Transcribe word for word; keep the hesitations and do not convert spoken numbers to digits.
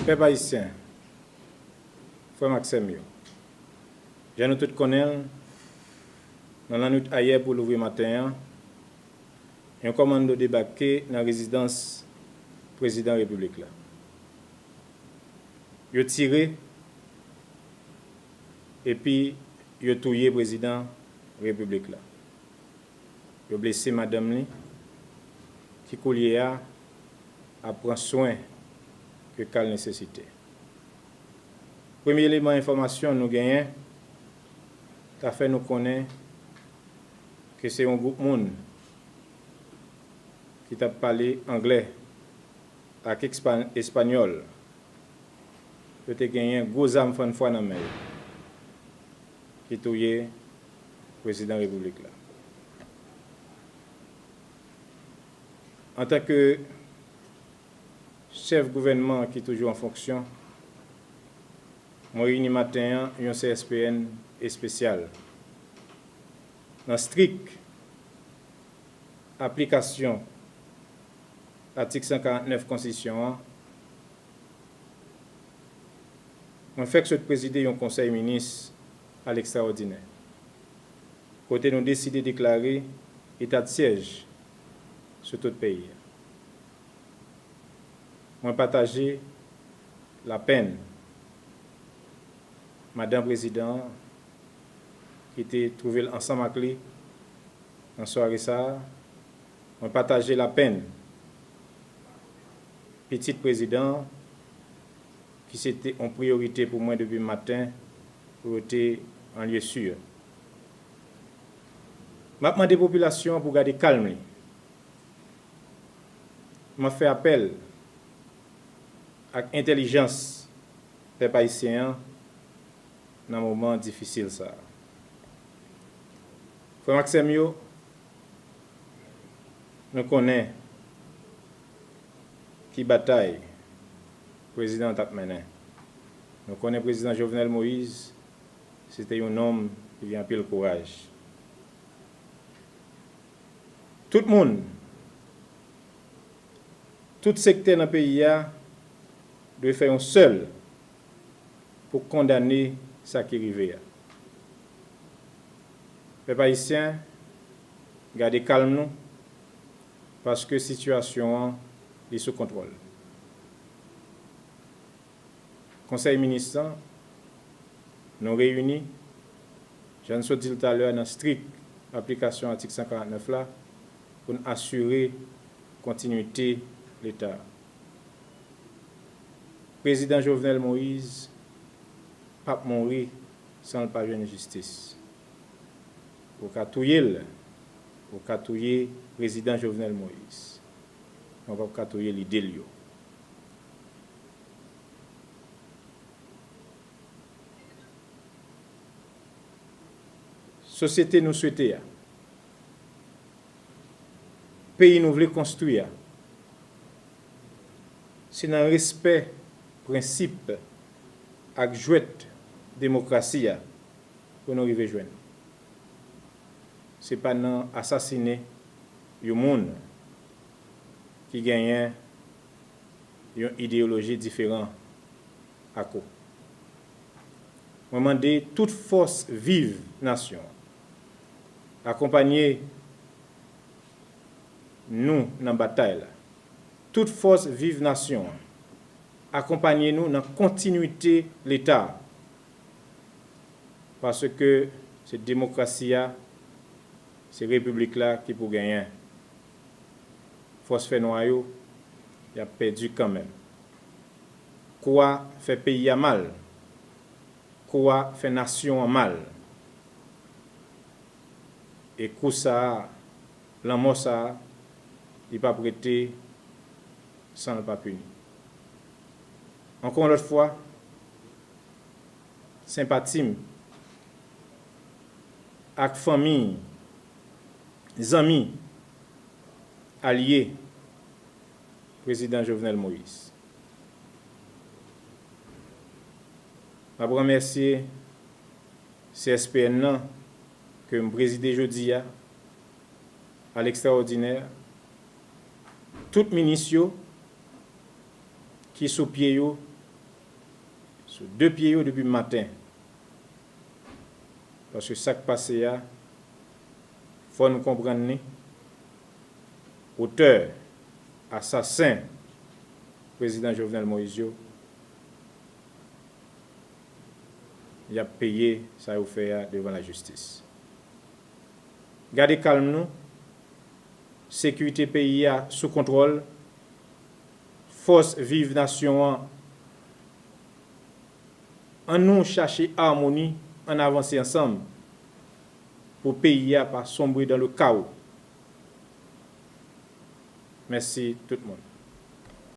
Pèp ayisyen, frè m ak sè m yo, jan nou tout konnen l, nan lannwit ayè pou louvri maten an, yon kòmando debake nan rezidans Prezidan Repiblik la. Yo tire epi yo touye Prezidan Repiblik la. Yo blese madanm li, ki koulye a ap pran swen ke ka l nesesite. Premye eleman enfòmasyon nou genyen ta fè nou konnen ke se yon gwoup moun ki t ap pale anglè ak ekspa- espanyòl, yo te genyen gwo zam fannfwa nan men yo, ki touye Prezidan Repiblik la. Antanke chèf gouvènman ki toujou an fonksyon, mwen reyini maten an yon C S P N espesyal. Nan strik aplikasyon atik san karant nèf Konstitisyon an, mwen fèk sot prezide yon konsèy minis alekstraòdinè, kote nou deside deklare eta de syèj sou tout peyi a. Mwen pataje lapenn madan prezidan an ki te twouve l ansanm ak li nan sware sa a. Mwen pataje lapenn pitit prezidan an ki se te yon priyorite pou mwen depi maten pou yo te an lye si. M ap mande popilasyon an pou gade kalm li. M ap fè apèl ak entèlijans pèp ayisyen an nan moman difisil sa a. Frè m ak sè m yo, nou konnen ki batay prezidan an t ap mennen. Nou konnen prezidan Jovenel Moïse se te yon nonm ki gen anpil kouraj. Tout moun, tout sektè nan peyi a dwe fè yon sèl pou kondane sa ki rive a. Pèp ayisyen, gade kalm nou, paske sitiyasyon an, li sou kontwòl. Konsèy minis lan, nou reyini, jan n sot di l talè a, nan strik aplikasyon atik san karant nèf la, pou n asire kontinwite Leta. Prezidan Jovenel Moïse p ap mouri san l pa jwenn jistis. Ou ka touye l, ou ka touye prezidan Jovenel Moïse, men w p ap ka touye lide l yo. Sosyete nou swete a, peyi nou vle konstwi a, se nan respè prensip ak jwèt demokrasi a pou nou rive jwenn. Se pa nan asasinen yon moun ki genyen yon ideyoloji diferan ak ou. Mwen mande tout fòs viv nasyon an, akonpanye nou nan batay la. Tout fòs viv nasyon an, akonpanye nou nan kontinwite Leta a. Paske se demokrasi a, se repiblik la ki pou genyen. Fòs fènwa yo, y ap pèdi kanmenm. Kou a fè peyi a mal. Kou a fè nasyon an mal. E kou sa a, lanmò sa a, li p ap rete san l pa pini. Ankò yon lòt fwa, senpati m ak fanmi, zanmi, alye Prezidan Jovenel Moïse. M ap remèsye C S P N nan ke m prezide jodi a, alekstraòdinè, tout minis yo ki sou pye yo sou de pye yo depi maten. Paske sa k pase a, fò n konprann li. Otè, asasen prezidan Jovenel Moïse yo, y ap peye sa yo fè a devan lajistis. Gade kalm nou, sekirite peyi a sou kontwòl, fòs viv nasyon an, ann nou chache amoni, ann avanse ansanm pou peyi a pa sonbre dans le chaos. Mèsi tout moun.